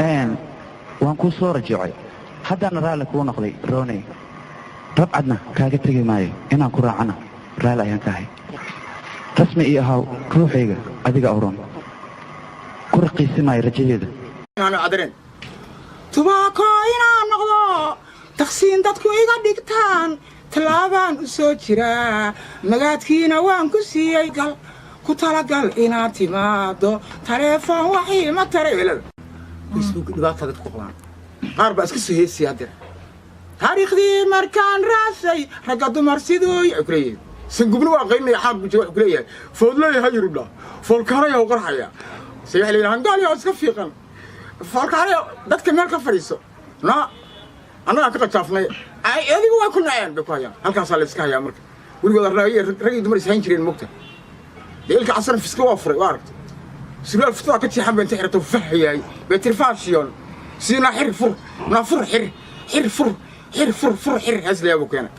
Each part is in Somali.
Waan kuu soo rajoocay, haddana raalli kuu noqday, Rooney. Rabcadna kaaga tegi maayo, inaan ku raacana raalli ayaan kahay. Rasmi iyo ahaw ruuxayga adiga awron ku raqiisi maayo rajadeeda. Adareen tubaako inaan noqdo, taqsiin dadku iga dhigtaan, tallaabaan u soo jiraa. Magaadkiina waan ku siiyey, gal ku talagal inaad timaado. Taleefon waxii ma taray. Facebook dhibaata dadku qabaan, qaar baa iska soo heesaya haddira. Taariikhdii markaan raasay, ragga dumar siduu ay ku leeyihiin. Sangubna waa qaylinaya, xaag buu jira, wuxuu ku leeyahay foodleeya ha yirudha foolkaanaya u qarxaya. Se waxay leeyihin hangaaliya iska fiiqan foolkaanaya. Dadka meel ka fadhiiso na annagaa ka qajaafnay, adigu waa ku naceen bay ku hayaan. Halkaasaa la iska hayaa. Marka weligood rag iyo dumar is hayn jireen, mogta dee. Ilka casana fiska waa furay, waa aragtay. Surwaal futada ka jeexan ba inta xirato fahayaay bay tiri fashion siinaa. Xir, fur, naa fur, xir, xir, fur, xir, fur, fur, xir. Heeslayaa buu keenay.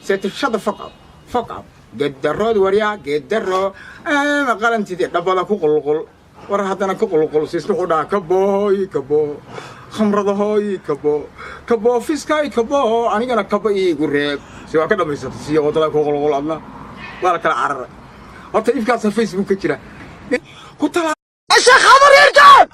Seeti shut the fuck up, fuck up, geeddarood waryaa geeddaro ama qalantidii dhabada ku qulqul. War haddana ku qulqul siisna wuxuu dhahaa kabooy kabo khamradahooy kabo kabo fiskaay kabo, anigana kabo iigu reeb. Si waa ka dhamaysatay siyo waddada ku qulqul, adna waa la kala cararay. Horta ifkaasa Facebook ka jira ku tala. Sheekh habar yarkaan.